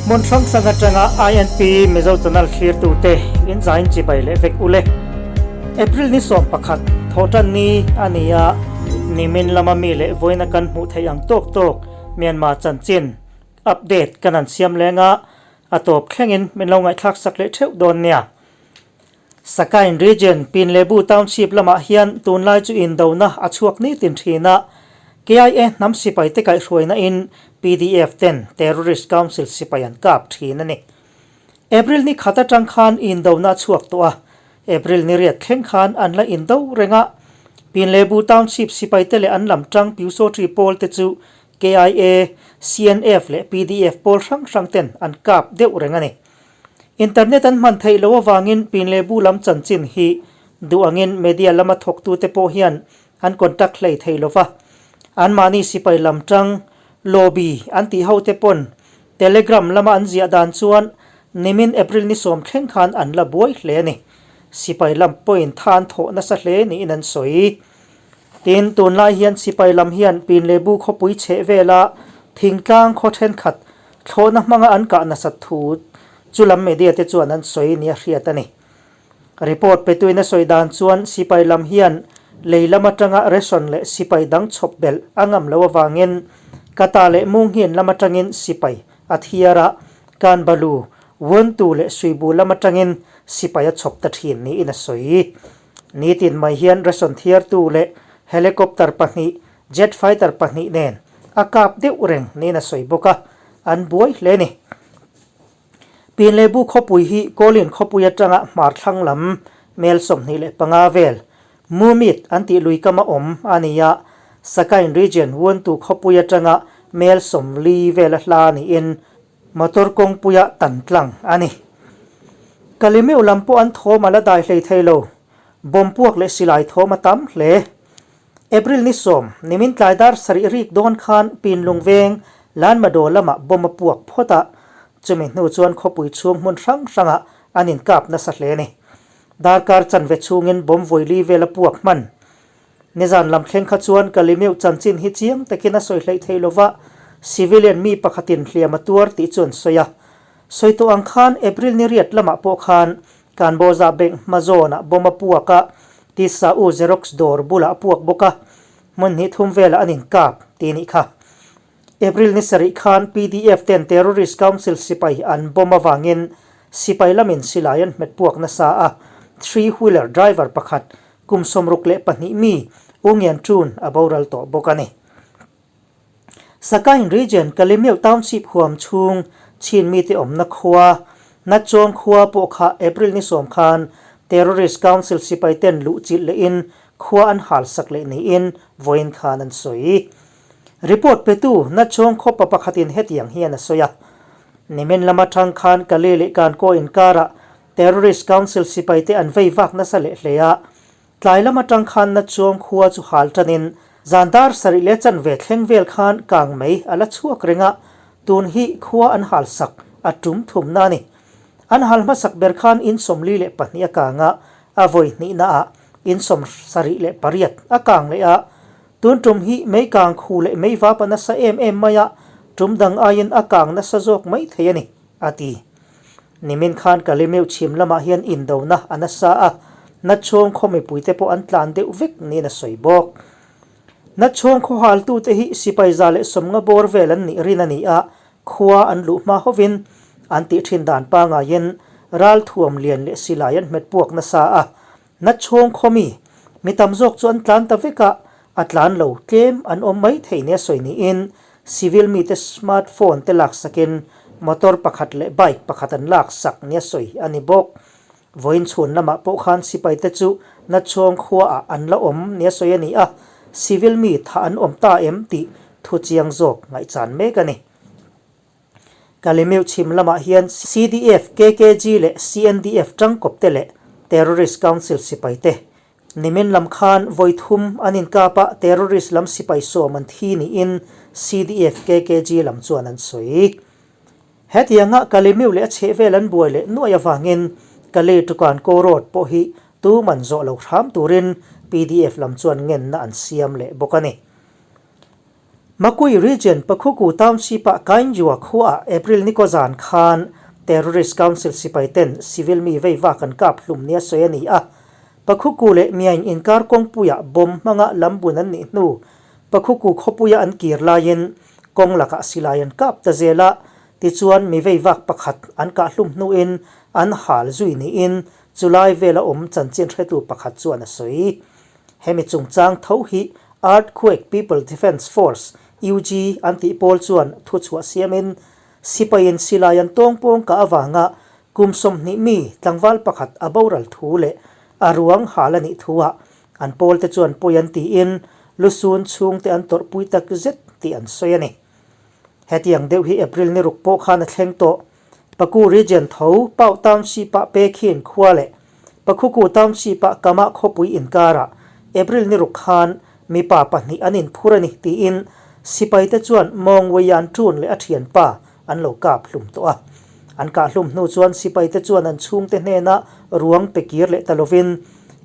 Hmun hrang hrang atanga INP Mizo Channel thlirtute in zain chibai leh vek ule. April ni 11 thawhtan ni a ni a, nimin lama mi leh vawiina kan hmuh theih ang tawk tawk Myanmar chanchin update kan han siam leng a, a tawp thlengin min lo ngaihthlak sak leh theuh dawn nia. Sakain Region, Pinlebu Township lamah hian tunlai chu indona a chhuak nitin thin a, KIA hnam sipai te kaihhruaina in PDF ten Terrorist Council sipai an kap thin a ni. April ni khat atang khan indona a chhuak tawh a, April ni riat thleng khan an la indo reng a, Pinlebu Township sipai te leh an lam tang Pyusawtri pawl te chu KIA, CNF leh PDF pawl hrang hrang ten an kap deuh reng a ni. Internet an hman theih loh avangin Pinlebu lam chanchin hi duh angin media lama thawktute pawh hian an contact hlei thei lo va. Anmahni sipai lam tang, lobby, an tih hote pawn Telegram lama an ziah dan chuan nimin April ni sawm thleng khan an la buai hle a ni. Sipai lam pawhin tha an thawh nasa hle niin an sawi. Tin, tunlai hian sipai lam hian Pinlebu khawpui chheh vela thingtlang khaw thenkhat Thlawhna hmanga an kah nasat thu chu lam media te chuan an sawi nia hriat a ni. Report petuin a sawi dan chuan sipai lam hian lei lam atanga ration leh sipai dang chhawp belh a ngam lo avangin Kata leh Munghin lam atangin sipai a thiar a, Kanbalu, Wuntu leh Suibu lam atangin sipai a chhawp ta thin niin a sawi. Nitin mai hian ration thiartu leh helicopter pahnih Jet fighter pahnih nen a kap deuh reng niin a sawi bawk a, an buai hle a ni. Pinlebu khawpui hi Kawlin khawpui atanga hmar thlang lam mel 25 vel Mumit an tih lui kama awm a ni a, Sakain region Wuntu khawpui atanga mel 40 vela hla niin motor kawngpuia tan tlang a ni. Kalimeu lam pawh an thawm a la dai hlei thei lo, bomb puak leh silai thawm a tam hle. April ni 10, nimin tlai dar sarih rik dawn khan Pinlung veng Lanmadaw lamah bomb a puak phawt a, chumi hnu chuan khawpui chhung hmun hrang hrangah an inkap nasa hle a ni. Darkar chanve chhungin bomb vawili vel a puak hman. Nizan lam thleng kha chuan Kalimeuh chanchin hi chiang takin a sawi hleih thei lova, civilian mi pakhatin hliam a tuar tih chu an sawi a. Sawi tawh ang khan April ni riat lamah pawh khan Kanbawza Bank hma zawnah bomb a puak a, Tisa U Xerox dawr bulah a puak bawk a, hmun hnih thum velah an inkap tih nih kha. April ni sarih khan PDF ten Terrorist Council sipai an bomb avangin sipai lamin silai an hmet puak nasa a, three wheeler driver pakhat kum 62 mi U Ngian Chun a boral tawh bawk a ni. Sakain Region Kalimeuh Township huam chhung Chin mite awmna khua Natchawng khua pawh kha April ni 10 khan Terrorist Council sipai ten luh chilh lehin khua an hal sak leh niin vawiin khan an sawi. Report petu Natchawng khaw pa pakhatin hetiang hian a sawi a, Nimin lama tang khan Kali leh Kankaw inkarah Terrorist Council sipai te an vei vak nasa leh hle a, Tlai lam atang khan Natchuang khua chu hal tanin zan dar sarih leh chanve thleng vel khan kang mai a la chhuak reng a, tun hi khua an hal sak a tum thumna a ni. An hal hmasak ber khan in 42 a kang a, a vawi hnihna ah in 78 a kang leh a, tun tum hi mei kang khu leh mei vap a nasa em em mai a, tum dang aiin a kang nasa zawk mai thei a ni, a ti. Nimin khan Kalimeuh chhim lamah hian indona a nasa a, Natchawng khaw mipuite pawh an tlan deuh vek niin a sawi bawk. Natchawng khaw haltute hi sipai 150 bawr vel an nih rin a ni a, khua an luh hma hovin an tih thin dan pangaiin ralthuam lian leh silai an hmet puak nasa a, Natchawng khaw mi mi tam zawk chu an tlan ta vek a, a tlan lo tlem an awm mai thei nia sawi niin civil mite smart phone te laksakin motor pakhat leh bike pakhat an laksak nia sawi a ni bawk. Vawiin chhun lamah pawh khan sipai te chu Natchawng khuaah an la awm nia sawi a ni a, civil mi thah an awm ta em tih thu chiang zawk ngaihchan mek a ni. Kalimeuh chhim lamah hian CDF, KKG leh CNDF tangkawp te leh Terrorist Council sipai te nimin lam khan vawi thum an inkap a, terrorist lam sipai 10 an thi niin CDF, KKG lam chuan an sawi. Hetianga Kalimeuh leh a chhehvel an buai leh nuaih avangin Kali Tukan Ko Road pawh hi tuman zawh lo hram turin PDF lam chuan ngenna an siam leh bawk a ni. Makui Region Pakhuku Township-ah Kainjua khuaah April ni kaw zan khan Terrorist Council sipai ten civil mi vei vak an kap hlum nia sawi a ni a. Pakhuku leh Myaing inkar kawngpuiah bomb hmanga lambun an nih hnu Pakhuku khawpuia an kir laiin kawng lakah silai an kap ta zel a, tichuan mi vei vak pakhat an kah hlum hnuin an hal zui niin chulai vela awm chanchin hretu pakhat chuan a sawi. Hemi chungchang tho hi Earthquake People Defence Force, UG, an tih pawl chuan thuchhuah siamin, sipaiin silai an tawngpawng kah avanga kum 20 mi tlangval pakhat a boral thu leh a ruang hal a nih thuah an pawlte chuan pawi an tiin lusun chhungte an tawrhpui tak zet tih an sawi a ni. Hetiang deuh hi April ni ruk pawh khan a thleng tawh. Paku Region tho Pau Township-ah Pekhin khua leh Pakhuku Township-ah Kamah khawpui inkarah April ni ruk khan mipa pahnih an inphur a ni tiin sipaite chuan Mawng Weian Ṭun leh a ṭhianpa an lo kap hlum tawh a. An kah hlum hnu chuan sipaite chuan an chhungte hnena ruang pe kir leh ta lovin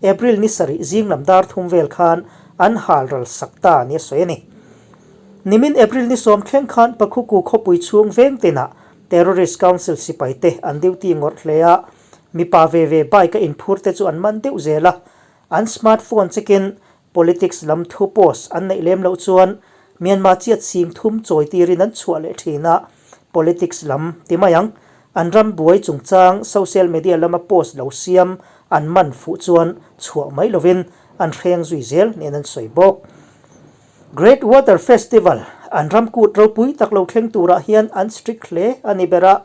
April ni sarih zinglam dar thum vel khan an hal ral sak ta nia sawi a ni. Nimin April ni sawm thleng khan Pakhuku khawpui chhung veng tinah Terrorist Council sipaite an duty ngawrh hle a, mipa ve ve bike a inphur te chu an man deuh zel a, an smart phone check-in politics lam thu post an neih lem loh chuan Myanmar chiat sing thum chawi tirin an chhuah leh thin a, politics lam ti mai ang, an ram buai chungchang social media lama post lo siam an man fuh chuan chhuah mai lovin an hreng zui zel niin an sawi bawk. Great Water Festival, an ram kut ropui tak lo thleng turah hian an strict hle a ni ber a,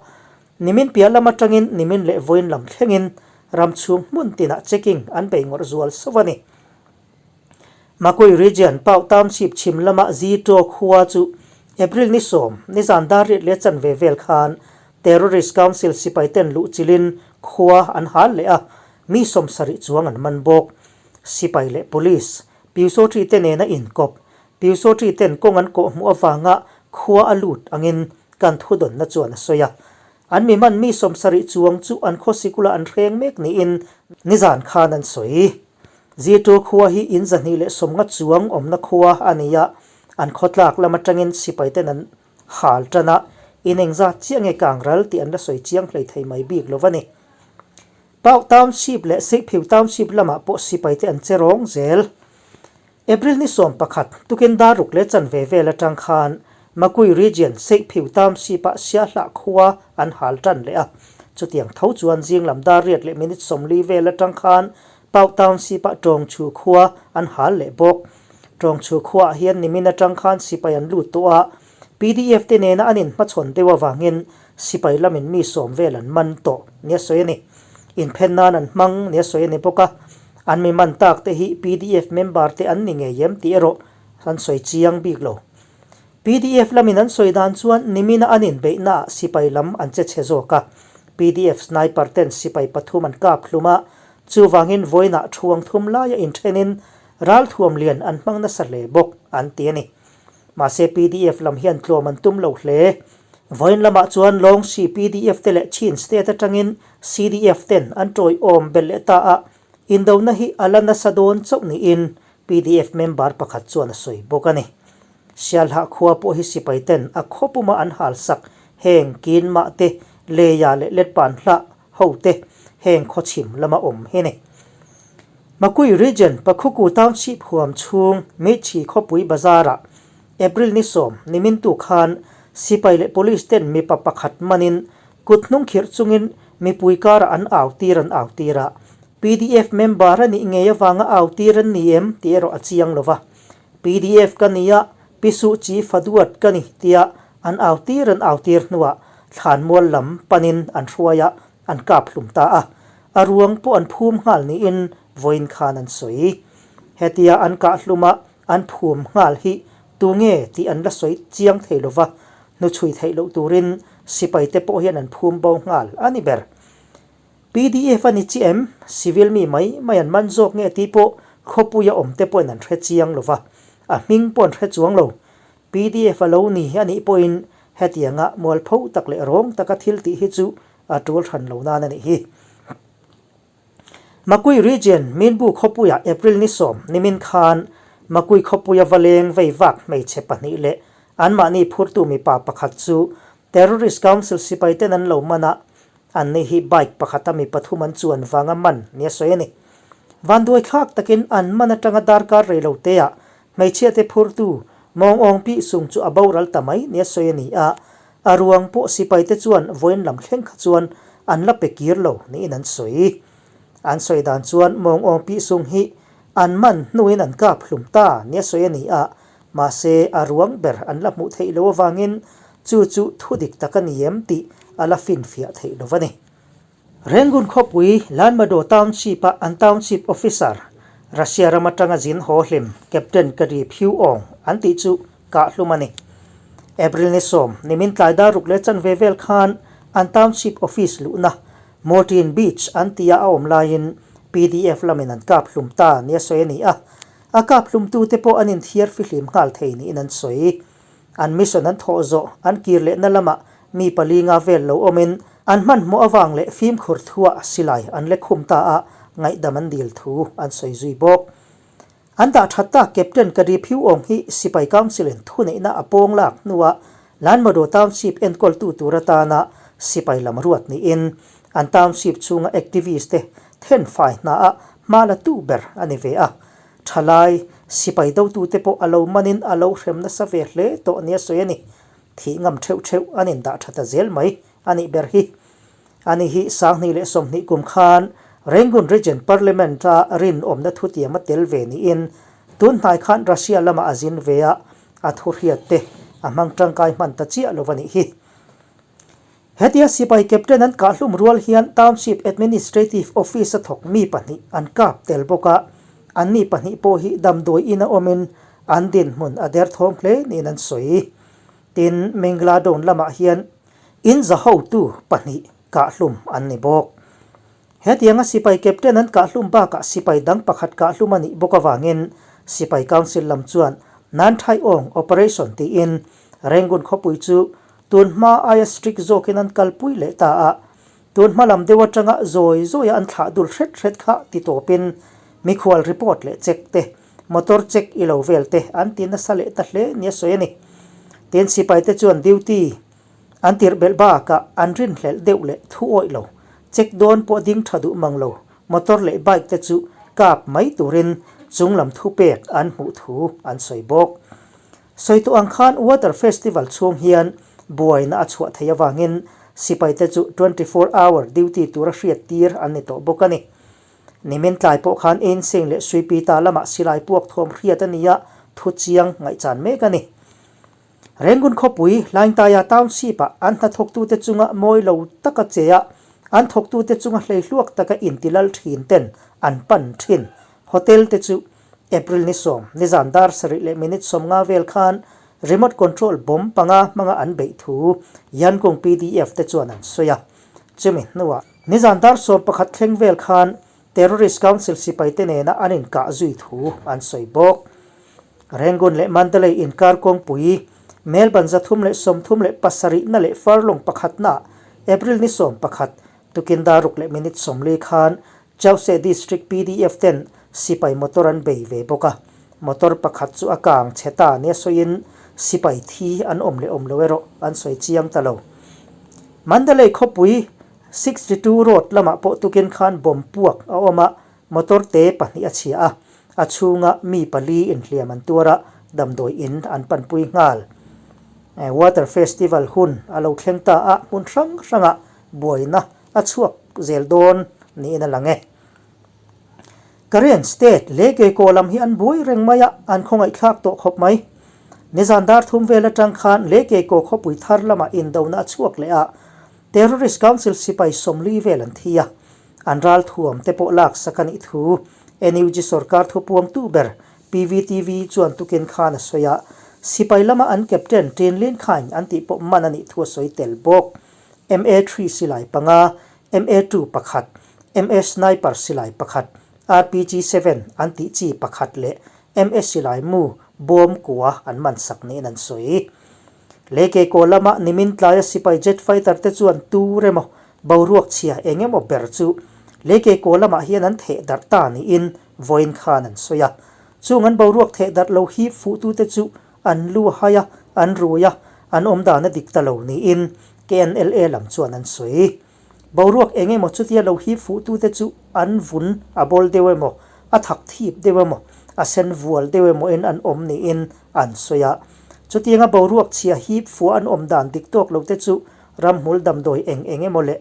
nimin piah lam atangin nimin leh vawiin lam thlengin ram chhung hmun tinah checking an bei ngawrh zual sauh a ni. Makui Region, Pau Township chhim lama Zito khua chu April ni 10, nizan dar riat leh chanve vel khan Terrorist Council sipai ten luh chilhin khua an hal leh a, mi 70 chuang an man bawk. Sipai leh Police, Piusawṭi te nena inkawp, Piusawṭi ten kawng an kawh hmuh avanga khua a lut angin kan thudawnna chuan a sawi a. An mi man mi 70 chuang chu an khaw sikula an hreng mek niin nizan khan an sawi. Zirtu khua hi in 250 chuang awmna khua a ni a, an khawtlak lam atangin sipai ten an hal tan a, in engzat chiah nge kang ral tih an la sawi chiang hlei thei mai bik lo a ni. Pau Township leh Seiphiu Township lamah pawh sipaite an che rawng zel. April ni 11, tukin dar ruk leh chanve vel atang khan Makui Region Seiphiu Township-ah Siahlah khua an hal tan leh a. Chutiang tho chuan zing lam dar riat leh minute 40 vel atang khan Pau Township-ah Tawngchhu khua an hal leh bawk. Tawngchhu khuaah hian nimin atang khan sipai an lut tawh a, PDF te nena an inhmachhawn deuh avangin sipai lamin mi sawm vel an man tawh nia sawi a ni. Inphen nan an hmang nia sawi a ni bawk a, an mi man tak te hi PDF member te an ni ngei em tih erawh an sawi chiang bik lo. PDF lamin an sawi dan chuan nimina an inbeihnaah sipai lam an che chhe zawk a, PDF sniper ten sipai pathum an kap hlum a, chuvangin vawiinah thuang thum laia inthenin ralthuam lian an hmang nasa hle bawk an ti a ni. Mahse pdf lam hian tlawm an tum lo hle. Vawiin lamah chuan Lawngsi pdf te leh Chin state atangin CDF ten an tawiawm belh leh ta a, indona hi a la nasa dawn chauh niin pdf member pakhat chuan a sawi bawk a ni. Sialhah khua pawh hi sipai ten a khaw puma an hal sak heng Kinmah te, Leia leh Letpan hlah ho te heng khawchhim lama awm hi a ni. Makui Region Pakhuku Township huam chhung Meichhi khawpui bazar-ah April ni 10 nimintu khan sipai leh police ten mipa pakhat manin kut hnung khirh chungin mipui karah an au tir an au tir a. PDF member a nih ngei avanga au tir an ni em tih erawh a chiang lo va. PDF ka ni a, Pi Suh Chi Faduat ka ni tia an au tir an au tir hnuah thlanmual lam panin an hruai a, an kap hlum ta a. A ruang pawh an phum nghal niin vawiin khan an sawi. Hetia an kah hluma an phum nghal hi tunge tih an la sawi chiang thei lova, hnuchhui theih loh turin sipaite pawh hian an phum bo nghal a ni ber. PDF a ni chiah em? Civil mi mai mai an man zawk nge tih pawh khawpuia awmte pawhin an hre chiang lova, a hming pawh an hre chuang lo. Pdf a lo ni a nih pawhin hetianga mualpho tak leh rawng taka thil tih hi chu a tul hran lo nan a nih hi. Makui Region, Minbu khawpuiah April ni 10 nimin khan Makui khawpuia va leng vei vak hmeichhe pahnih leh. Anmahni phurtu mipa pakhat chu Terrorist Council sipai ten an lo man a, anni hi bike pakhata mi pathum an chuan vanga man nia sawi a ni. Vanduai thlak takin an man atanga darkar rei lo teah hmeichhiate phurtu mawng awng pih sung chu a boral ta mai nia sawi a ni a, a ruang pawh sipaite chuan vawiin lam thleng kha chuan an la pe kir lo niin an sawi. An sawi dan chuan mawng awng pih sung hi an man hnuin an kap hlum ta nia sawi a ni a, Mahse, a ruang ber an la hmuh theih loh avangin chu chu thu dik tak a ni em tih a la finfiah theih lo a ni. Rangoon khawpui Lanmadaw Township-a an Township Officer, Russia ram atanga zin haw hlim Captain Kari Phew Aung an tih chu kah hlum a ni. April ni sawm, nimin tlai dar ruk leh chanve vel khan an Township Office luhna Motin Beach an tia a awm laiin PDF lamin an kap hlum ta nia sawi a ni a, A kap hlumtute pawh an inthiar fihlim nghal thei niin an sawi. An mission an thawh zawh, an kir lehna lamah mi pali nga vel lo awmin an hmanhmawh avang leh fimkhur thuah silai an le khum ta a, ngaihdam an dil thu an sawi zui bawk. An dah that tak Captain Kadi Phiu Aung hi Sipai Council-in thuneihna a pawng lak hnuah Lanmawdaw Township enkawltu tur atana sipai lam ruat niin an township chhunga activist te thenfai hnaah hma la tu ber a ni ve a. Thalai, sipai dotute pawh a lo manin a lo hrem nasa ve hle tawh nia sawi a ni. Thih ngam theuh theuh an indah tha ta zel mai a nih ber hi. Ani hi Sanghnih leh 20 kum khan Rangoon Region Parliament-a rinawmna thutiam a tel ve niin tun hnai khan Russia lamah a zin ve a, a thuhriat te a hmang tangkai hman ta chiah lo a nih hi. Hetia sipai captain an kahhlum rual hian Township Administrative Office a thawk mi pahnih an kap tel bawk a, anni pahnih pawh hi damdawi in a awmin an dinhmun a derthawm hle niin an sawi. Tin, Mingladon lamah hian in za hotu pahnih kahhlum an ni bawk. Hetianga sipai captain an kahhlum bakah sipai dang pakhat kahhlum a nih bawk avangin Sipai Council lam chuan Nan Thai Aung Operation tiin Rangoon khawpui chu tun hma aia strict zawkin an kalpui leh ta a, tun hma lam deuh atanga zawi zawia an thlah dul hret hret kha ti tawpin mikhual report leh check te, motor check i lo vel te an ti nasa leh ta hle nia sawi a ni. Tin, sipaite chuan duty An tirh belh bakah an rinhlelh deuh leh thu awih lo, check dawn pawh ding tha duh mang lo, motor leh bike te chu kap mai turin chung lam thu pek an hmuh thu an sawi bawk. Sawi tawh ang khan Water Festival chhung hian buaina a chhuah theih avangin sipai te chu 24 hour duty tura hriat tir an ni tawh bawk a ni. Nimin tlai pawh khan Einseng leh Suipita lamah silai puak thuam hriat a ni a, thu chiang ngaihchan mek a ni. Rangoon khawpui Hlaingtaia Township-ah an hnathawktute chunga mawi lo taka che a, an thawktute chunga hleihluak taka intilal thin ten an pan thin. Hotel te chu April ni sawm, nizan dar sarih leh minute 50 vel khan remote control bomb panga hmanga an beih thu Yankung PDF te chuan an sawi a. Chumi hnuah nizan dar 11 thleng vel khan Terrorist Council sipaite nena an inkah zui thu an sawi bawk. Rangoon leh Mandalay inkar kawngpui, Melbourne 337 na leh furlong pakhatna April ni 11, tukin dar ruk leh minute 40 khan Chause District PDF ten sipai motor an bei ve bawk a. Motor pakhat chu a kang chhe ta nia sawiin sipai thi an awm leh awm lo erawh an sawi chiang ta lo. Mandalay khawpui 62 Road lamah pawh tukin khan bomb puak a awm a, Motor te pahnih a chhia a, a chhunga mi pali inhliam an tuar a, damdawi in an panpui nghal. Water Festival hun a lo thleng ta a, hmun hrang hrangah buaina a chhuak zel dawn niin a lang e. Karen State leh Keikaw lam hi an buai reng mai a, an khawngaihthlak tawh khawp mai. Nizan dar thum vel atang khan leh Keikaw khawpui thar lamah indona a chhuak leh a, Terrorist Council sipai 40 vel an thi a, An ralthuam te pawh laksak a nih thu NUG sorkar thupuangtu ber PVTV chuan tukin khan a sawi a, sipai lama an captain Tin Lin Khaing an tih pawh man a nih thu a sawi tel bawk. MA three silai panga, MA two pakhat, MA sniper silai pakhat, RPG seven an tih chi pakhat leh MA silai mu bawm kua an man sak niin an sawi. Lei-keikaw lama nimin tlaia sipai jet fighter te chuan tur emaw boruak chhia eng emaw ber chu lei-keikaw lamah hian an theh darh ta niin vawiin khan an sawi a. Chung an boruak theh darh lo hip fuhtute chu an lu a hai a, an rui a, an awm dan a dik ta lo niin KNLA lam chuan an sawi. Boruak eng emaw chutia lo hip fuhtute chu an vun a bawl deuh emaw, a thak thip deuh emaw, a sen vual deuh emaw in an awm niin an sawi a. Chutianga boruak chhia hip fuah an awm dan dik tawk lote chu ramhmul damdawi eng eng emaw leh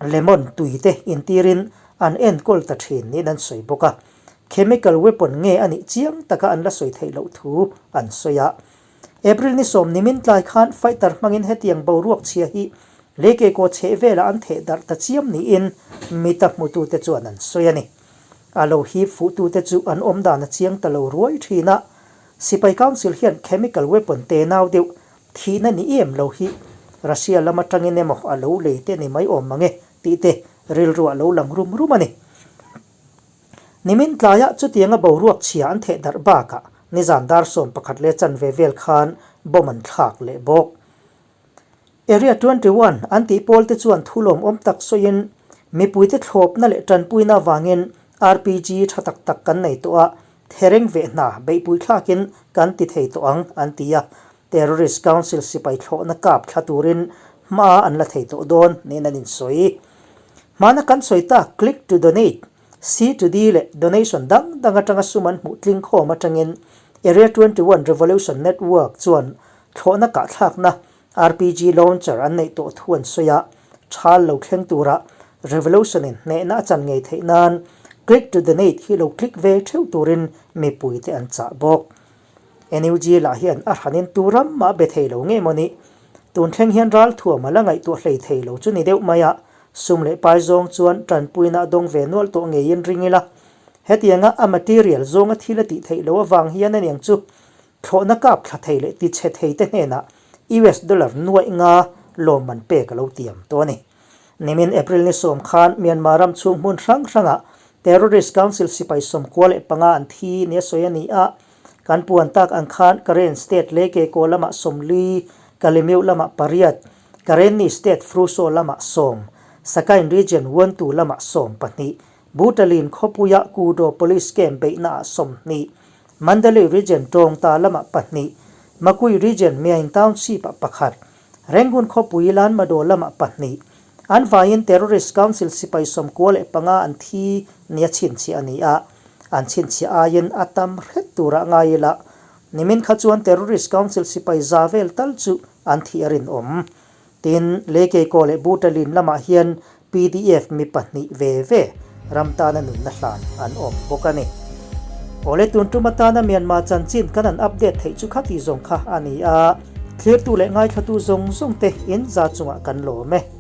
lemon tui te intirin an enkawl ta thin niin an sawi bawk a. Chemical weapon nge a nih chiang taka an la sawi theih loh thu an sawi a. April ni sawmnimin tlai khan fighter hmangin hetiang boruak chhia hi Leikekaw chheh velah an theh darh ta chiam niin mita hmutute chuan an sawi a ni. A lo hip fuhtute chu an awm dan a chiang ta lo ruai thin a, Sipai Council hian chemical weapon te nau deuh thihna ni em lo hi Russia lam atangin emaw a lo lei te ni mai awm mange tih te rilru a lo lang rum rum a ni. Nimin tlaiah chutianga boruak chhia an theh darh bakah nizan dar 11 leh chanve vel khan bomb an thlak leh bawk. Area 21 an tih pawl te chuan thu lawmawm tak sawiin mipuite thlawpna leh tanpuina avangin RPG tha tak tak kan nei tawh a, thereng veh hna beihpui thlakin kan ti thei tawh ang an ti a, Terrorist Council sipai thlawhna kap thla turin hma an la thei tawh dawn niin an insawi. Hmana kan sawi tak Click to Donate, C to D leh donation dang dang atanga sum an hmuh tling khawm atangin Area 21 Revolution Network chuan thlawhna kahthlakna RPG launcher an neih tawh thu an sawi a, thal lo thleng tura Revolution in hnehna a chan ngei theih nan Click to Donate hi lo click ve theuh turin mipuite an chah bawk. NUG lah hian a hranin tu ram mah be thei lo nge maw ni? Tun thleng hian ralthuam a la ngaihtuah hlei thei lo chu ni deuh mai a, sum leh pai zawng chuan tanpuina a dawng ve nual tawh ngeiin ring ila. Hetianga a material zawnga thil a tih theih loh avang hian aniang chu thlawhna kap thla thei leh tichhe thei te hnenah US dollar nuaih nga lawmman pek a lo tiam tawh a ni. Nimin April ni sawm khan Myanmar ram chhung hmun hrang hrangah Terrorist Council sipai 95 an thi nia sawi a ni a, kan puan tak ang khan Karen State leh Kekaw lamah 40, Kalemeu lamah pariat, Karenni State Fruso lamah sawm, Sakain Region Wantu lamah 12, Butalin khawpuia Kudo Police Camp beihnaah 20, Mandalay Region Tawngta lamah pahnih, Makui Region Myaing Township-ah pakhat, Rangoon khawpui Lanmadaw lamah pahnih, an vaiin Terrorist Council sipai 95 an thi nia chhinchhiah a ni a, an chhinchhiah aiin a tam hret turah ngai ila, nimin kha chuan Terrorist Council sipai za vel tal chu an thih a rinawm. Tin, Leikeikaw leh Butalin lamah hian Pdf mi pahnih ve ve ram tana nunna hlan an awm bawk a ni. Awle tun tum atana Myanmar chanchin kan han update theih chu khati zawng kha a ni a, thlirtu leh ngaithlatu zawng zawng te in za chungah kan lawm e.